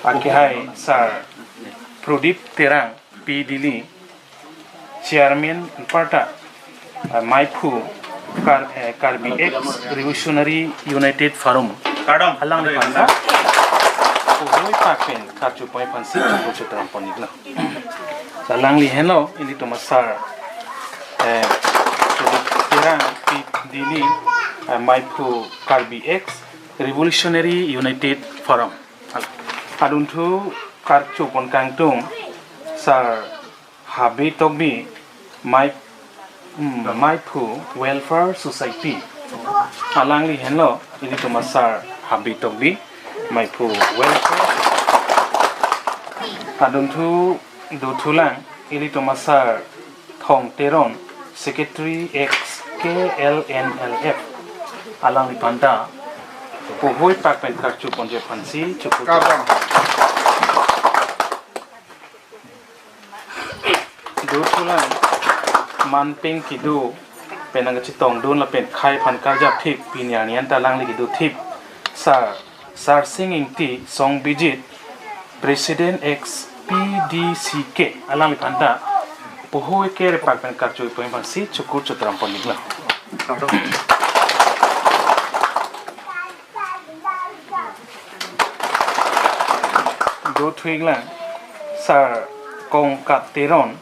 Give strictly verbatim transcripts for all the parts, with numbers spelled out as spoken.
Akehai Sir Prodip Terang, P Dili, Chairman parta, eh, Maiphu Kar-, eh, Karbi Ex Revolutionary United Forum. Kardom. Alangliphanta puhoi pak pen karchupoi aphansi chukru chutram pon-iklo. Alangli henlo ilitum a-Sir, eh, Prodip Terang, P Dili, eh, Maiphu Karbi Ex Revolutionary United Forum. Adunthu karchupon kangtung Sir Habe Tokbi, Mai, hmm, Maiphu Welfare Society. Alangli henlo ilitum a-Sir Habe Tokbi, Maiphu Welfare Society. Adunthu dothulang ilitum a-Sir Thong Teron, Secretary Ex K L N L F. Alangliphanta puhoi pak pen karchuponji aphansi chukru. Kardom. Dothulang manpeng kedo pen nangkachetongdun lapen khei aphan karjap thip, pini arni anta alangli kedo thip, Sir Sarsing Ingti, Song Bijit, President Ex P D C K, alangliphanta puhoi kere pak pen karchupoi aphansi chukru chutram pon-iklo. Dothuiklang Sir Kongkat Teron,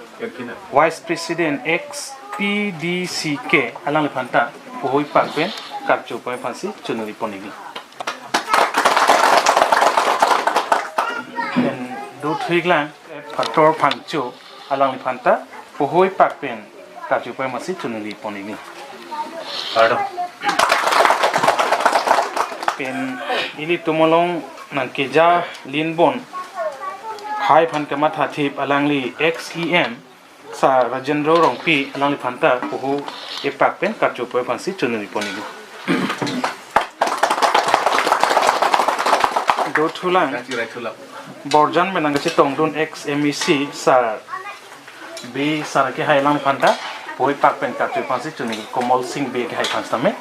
Vice President Ex P D C K, alangliphanta puhoi pak pen karchupoi aphansi chunri pon-iklo. Pen dothuiklang Phator Phangcho, alangliphanta puhoi pak pen karchupoi aphansi chunri pon-iklo. Kardom. Pen ilitum along nangkeja linbon khei aphan kamatha thip alangli Ex E M Sir Rajendra Rongpi, alangliphanta puhoi pak pen karchupoi aphansi chunri pon-iklo. Dothulang Borjan pen nangkachetongdun Ex M A C Sir B Sar Kehai, alangliphanta puhoi pak pen karchupoi aphansi chunri, Komol Sing Bey Kehai aphan sitame.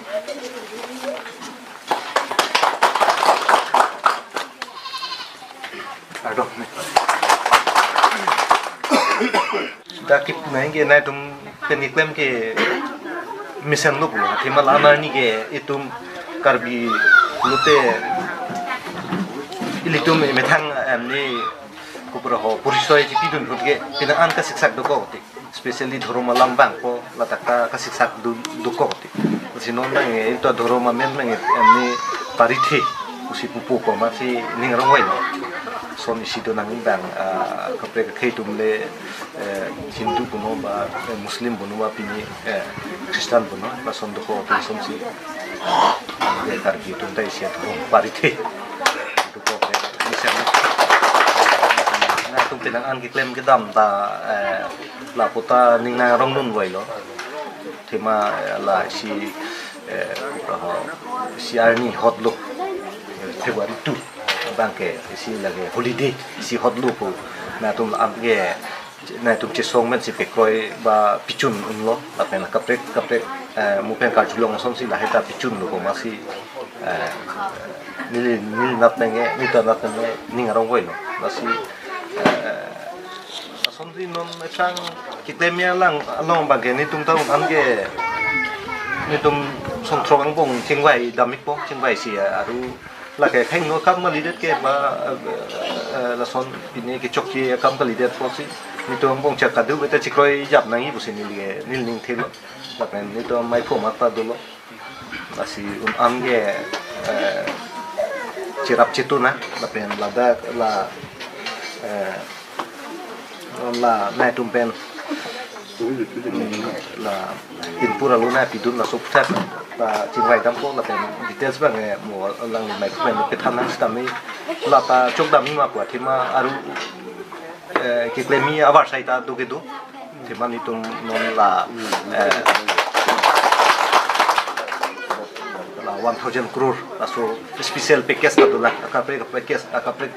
Kardom. Dak kip nai ke nangtum pen keklem ke mesenlo pulo. Athema la anarni ke itum Karbi pulote ilitum methang, em, ni kopi ra ho porisoy chipidun ahut ke penang an kasiksak dokok tik. Especially dhorom alam abang ko ladak ta kasiksak do, dokok tik. Si non abang e, ilitum dhorom amen abang e, em, ni parithe pusi pupo ko masi ning arong vailo. Lason isi do nang abang, ah, kaprek akhei atum le, eh, Hindu punon ba, eh, Muslim punon ba pini, eh, Christian punon, lason dokok lasonsi, eh, Karbi atum ta isi dhorom parithe dokok, eh, mesen. Nangtum penang an keklem kedam ta, eh, lapu ta ning nang arongdun vailo. Athema, eh, lasi, eh, kopi ra ho, isi arni hotlo, eh, February two abang ke isi lake holiday isi hotlo pu. Nangtum an ke nangtum chesong pensi pekroi ba pichun unlo, lapen kaprek kaprek, eh, mo pen karjulong asonsi lahai ta pichunlo ko masi, eh, neli, neli nat nang e, neli ta nat nang e, ning arong vailo. Lasi, eh, lasonsi non ephrang keklem alang along abang ke netum ta un an ke netum songthrok angbong chingvai dam-ikpo, chingvaisi aru lake khei no akam kalidet ke ba, eh, lason pini kechokche akam kalidet pusi netum angbong chak kadokave ta chekroijap nangji pusi neli, neli ning thelo. Lapen netum Maiphu amat ta dolo. Lasi un an ke, eh, cherap chetun na, lapen ladak la, eh, la nangtum pen, la pinpur alo nangpidun laso aphuthak la chingvai dampo, lapen details abang e mo alangli Maiphu pen kethan nang sitame la ta chok damji ma pu athema aru, eh, keklemji avarsai ta do kedo. Athema netum non la, eh, la one thousand crore laso special package ta dolang, akaprek package, akaprek,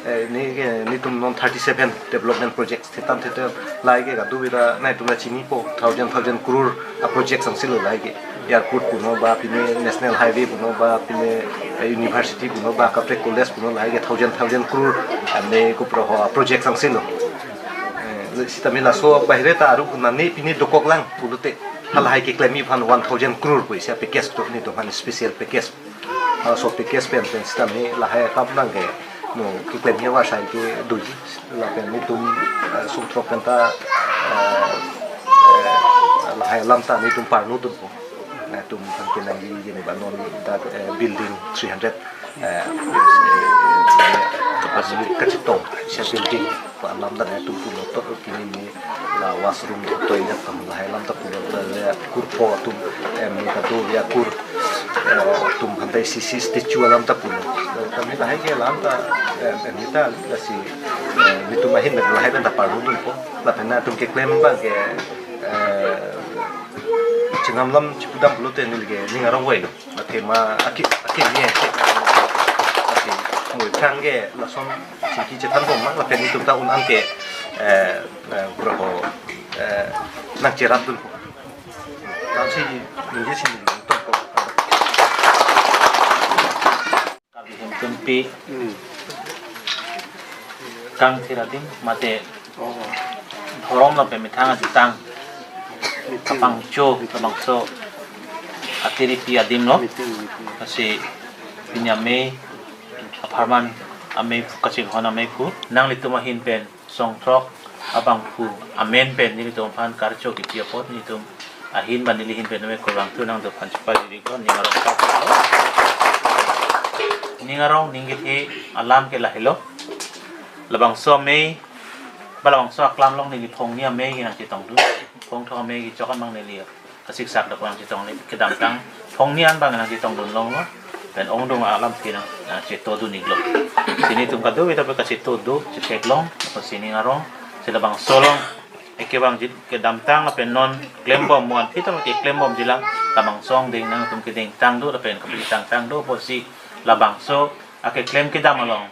eh, ne ke netum non thirty seven development projects thetan thetan lahai ke kadokave ta nangtum ta chinipo, thousand thousand crore a-projects angsi lo lahai ke. Airport punon ba pini national highway punon ba pini University punon ba kaprek college punon lahai ke thousand thousand crore ane kopro ho project sangse lo. Eh, sitame laso bahire ta aru nane pini dokok lang pulote halahai keklemji aphan one thousand crore pu isi package to netum aphan special package. Ah, so package pen pen sitame lahai akam nang ke no keklemji avarsai ke doji lapen netum, eh, sungthrok pen ta, eh, eh, lahai alam ta netum parnu dunpo. Netum aphan kenangji jeni ba non dak, eh, building three hundred, eh, eh, eh, kapasuli kachetong isi building pu alam ta netum pulo to pini ni la washroom, toilet atum lahai alam ta pulo ta le kurpo atum, em, ni kado ya kur, eh, atum aphan ta isi isi statue alam ta pulo. Eh, kami lahai ke alam ta, eh, em, ni ta lasi, eh, netum ahin lahai ta parnu dunpo. Lapen netum keklem abang ke, eh, chenam alam chipudam pulote neli ke ning arong vailo. Athema aki aki ni aki mui prang ke lason chingki chethan bom ma lapen netum ta un-an ke, eh, eh, bro ho, eh, nangcherap dunpo. Nangsi ningje si ningje to ko. Karbi Hemtunpi kangthir adim mate dhorom lapen methang ajutang kapangcho labangso atiripi adim lo. Lasi pini amei apharman amei kachinghon amei phu nanglitum ahin pen songthrok abangphu amen pen nelitum aphan karcho kipi apot nelitum ahin ba neli ahin pen name kurang tu nangtum aphan chepajiriko ning arong ka. Ning arong ning kethe alam ke lahelo. Labangso amei ba labangso aklam along neli phongni amei ke nangchetongdun. Phongthom amei kechok amang neli kasiksak dak nangchetong neli kedamtang phongni an abang nangchetongdun longlo. Pen ongdung alam ke nang, nangchetodun iklo. Si netum kadokave ta pe kacheto do chetheklong. Lasi ning arong si labangso along eke abang jit kedamtang lapen non klembom mo-an phi ta mate klembomji lang labangso angdeng nangtum kedengtang do lapen kapitangtang do pusi labangso akeklem kedam along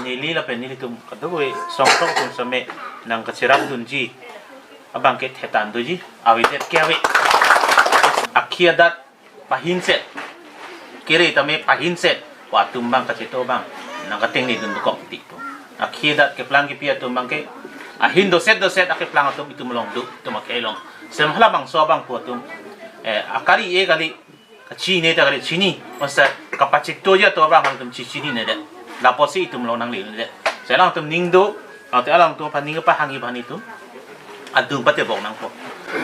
neli lapen nelitum kadokave songthrok atum sitame nangkacherapdunji abang ke thetan doji avedet ke ave. Akhi adat pahinset, kere tame pahinset, pu atum abang kacheto abang nangkatengnedun dokok ti pu. Akhi adat keplang kipi atum abang ke ahin doset doset akeplang atum itum along do, itum akhei along. Sema halabangso abangphu atum, eh, akari-e kali, kachini ta kali chini, masa kapachetoji atum abang atum chi chininedet. Lapusi itum along nanglinedet. Si alangtum ning do, ate alangtum aphan ning pahangji aphan itum adung patebok nangpo.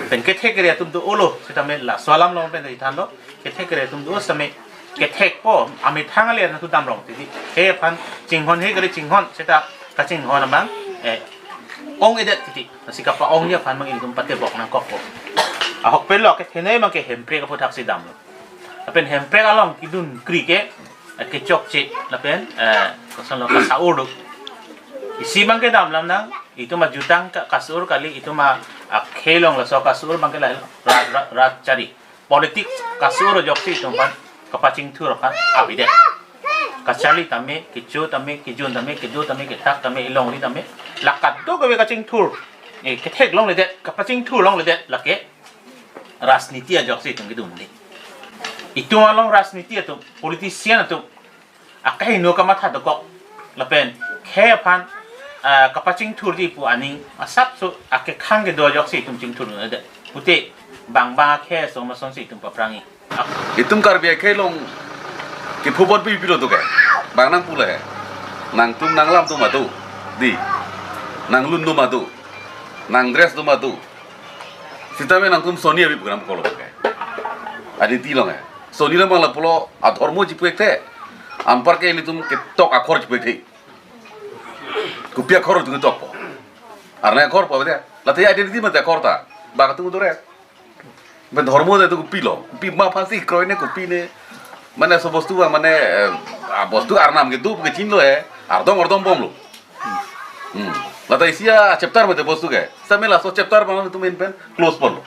Pen kethek kere atum do-olo, sitame laso alam along pen ithan lo, kethek kere atum do sitame kethekpo, amethang ale nangtum damrong titi. He aphan chinghon he kere chinghon, seta kachinghon abang, eh, ong-edet titi. Lasi kapa-ongji aphan abang itum patebok nangkokpo. Ahok pen lo kethenei abang ke Hemprek aphuthaksi damlo. Lapen Hemprek along kedun kri ke, eh, kechokche lapen, eh, koson lo kasa-ur do. Isi abang ke damlam nang, itum ajutang ka-, kasa-ur kali, itum a, akhei along laso kasa-ur abang ke lahai rat, rat, rat chari. Politics kasa-ur ajoksi itum aphan kapachingthur aphan avedet. Kacharli tame, kecho tame, kejun tame, kedo tame, kethak tame, elongri tame, la kadokave kachingthur, eh, kethek longledet, kapachingthur longledet lake rajniti ajoksi itum kedun ni. Itum along rajniti atum, politician atum, akahingno kamatha dokok. Lapen khei aphan, ah, kapachingthurji pu aning asapso akekhang kedo ajoksi itum chingthurledet. Pute bang bang akhei ason ason si itum paphrangji. Itum Karbi akhei along kepho apot pi pilo tu ke. Bang nangpu le he. Nangtum nanglam atum adu. Di. Nanglun atum adu. Nang dress atum adu. Sitame nangtum soni abi program kolo ke. Adi ti along he. Soni along abang lapulo adhormo chipu-ekthe. Anpar ke ilitum ketok akhor chipu-ekthe. Kopi akhor atum ketokpo. Arnai akhor po dia. Late identity mate akhor ta. Bang atum do re. Pen dhormo ta itum kopilo. Kopima aphansi kroine kopine. Mane laso bostu abang mane, eh, ah, bostu arnam kedo pu kechinilo he. Ardom ardom bomlo. Hmm. Lata isi achapter mate bostu ke. Sitame laso chapter abang itum ahin pen close ponlo.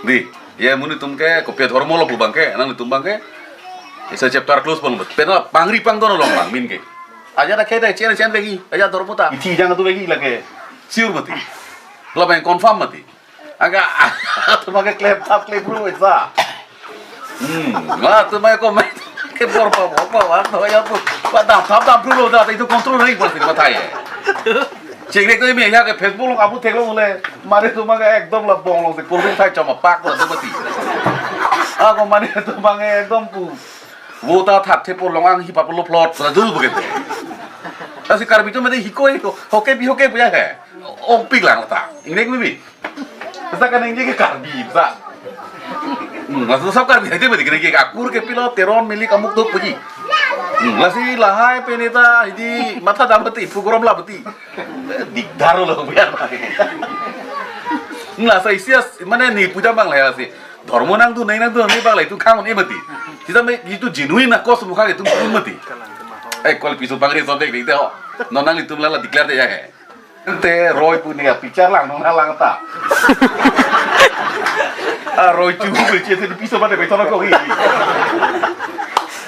Di, ye amonit atum ke kopi adhormo lo pu abang ke, nanglitum abang ke. Isi chapter close ponlo. Pen la pangri pangdon along abang min ke. Ajat akhei ta chen chen vekji, ajat dhormo ta. Ithi jang atu vekji lake. Sure mati. Labang confirm mati. Aga, atum abang ke klem thap klem ru esa. Hmm, ma atum abang ke comment. Ke bor pa bor pa wa no ya pu. Wa dam thap dam thulu da itu control ring pon sini mathai. Chingrek to imi ya ke Facebook along upload theklongle. Mane atum abang ke ekdom la bonglong si cold drink thai chom apak la do mati. Ako mane atum abang ke ekdom pu. Wo ta thak the pu longang hi pa pu lo plot la do begitu. Lasi Karbi atum mati hikoi ko. Hoke bi hoke punya he. Ongpik lang ta. Ingnek mi bi. Basa kaningje ke Karbi, basa. Hmm, maksud sab Karbi aja berarti kaningje ke akur ke pilo, Teron, Milik, amuk tuk puji. Hmm, lasi lahai pen ita hidi matha dam mati, pugorom la mati. Digdar lo biar. Hmm, lasi isi as, mane ni puja bang lah ya si. Dhormo nangdun, nai nangdun, ni bang lah itu kangun e mati. Kita me itu genuine na kos mukha itu pun mati. Eh, kol piso bang ri so dek dek ho. Non nanglitum la la declare de ya he. Te Roy pu ne picture lang nong lang ta. Ah, Roy Chuhu pu che te piso ba de beton ko hi.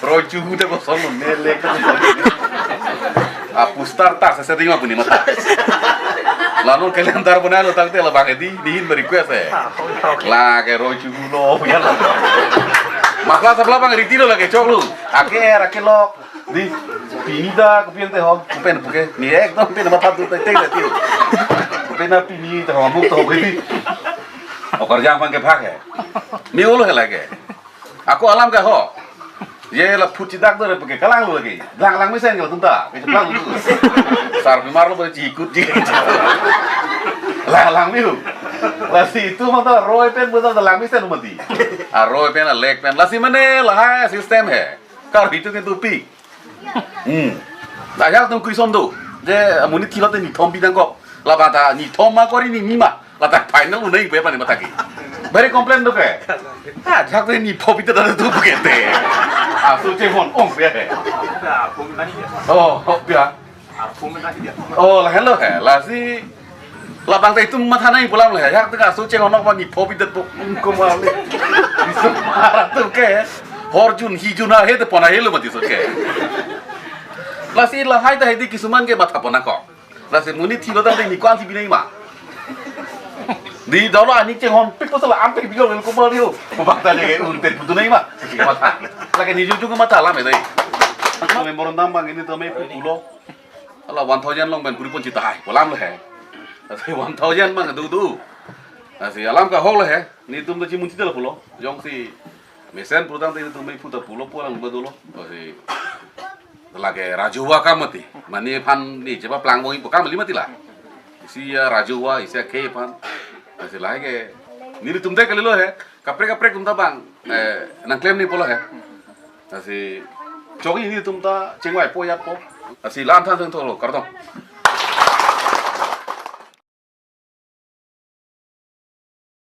Roy Chuhu te ko son ne le ko. Ah, poster ta se se ding ma pu ni mata. La non calendar bona lo tang te la bang di, di hin request eh. La ke Roy Chuhu lo ya la. Makla sabla bang riti lo la ke chok lo. Ake er ake lok. Di, pini ta kopi ante ho, kopi ante puke. Ni ekdom pini matha tu tai teng tiu. Kopi na pini ta ho, amuk ta ho, kopi. Okor jang pang ke phak he. Mi ulo he lage. Ako alam ke ho. Ye la phut chidak do re puke kalang lo lagi. Lang lang mesen ke tum ta. Ke lang lo. Sar bimar lo boleh chikut ji. Lang lang mi hu. Lasi itu mata Roy pen buta lang mesen mati. Ah, Roy pen, ah, lek pen. Lasi mane lahai system he. Karbi atum ke tupi. Hmm. Ajak atum question do. Je amonit thilo te nithom bidang kok. Labang ta nithom ma kori ni nima. Lata final unai pe pani mataki. Bari complain do ke. Ajak te nithom bidang tu bukete. Ah, so che hon ong pe. Oh, oh, ya. Oh, la hello he. Lasi labang ta itum matha nai pulang le. Ajak te ka so che hon ok pani pho bidang pu. Ko ma le. Isu mara tu ke. Hor jun hi jun ahe te pona helo mati so ke. Lasi lahai ta hedi kisuman ke matha pona ko. Lasi amonit thilo tangte ni kwan si binai ma. Di dolo ani cheng hon pik pasal ampe bijol ko ma dio. Ko bang ta je un te putu nai ma. Lagi ni juju ko matha lam dai. Memorandum bang ini tame pulo. Ala one thousand long ben kuri pon chita hai. Kolam le he. Lasi one thousand bang du du. Lasi alam kahok le he. Nitum ta chimun chita pulo. Jongsi mesen putang te nitum mai puta pulo pulang ba dolo. Lasi lake Raju Hawa kam mati. Mane aphan ni chepaplang bong ipo kam li mati la. Isi ya Raju Hawa, isi ya ke aphan. Lasi lahai ke. Nelitum te kalilo he. Kaprek kaprek atum ta bang. Eh, nangklem ni pulo he. Lasi chok-i nitum ta chingvai po ya po. Lasi la-an than thang tholo kardom.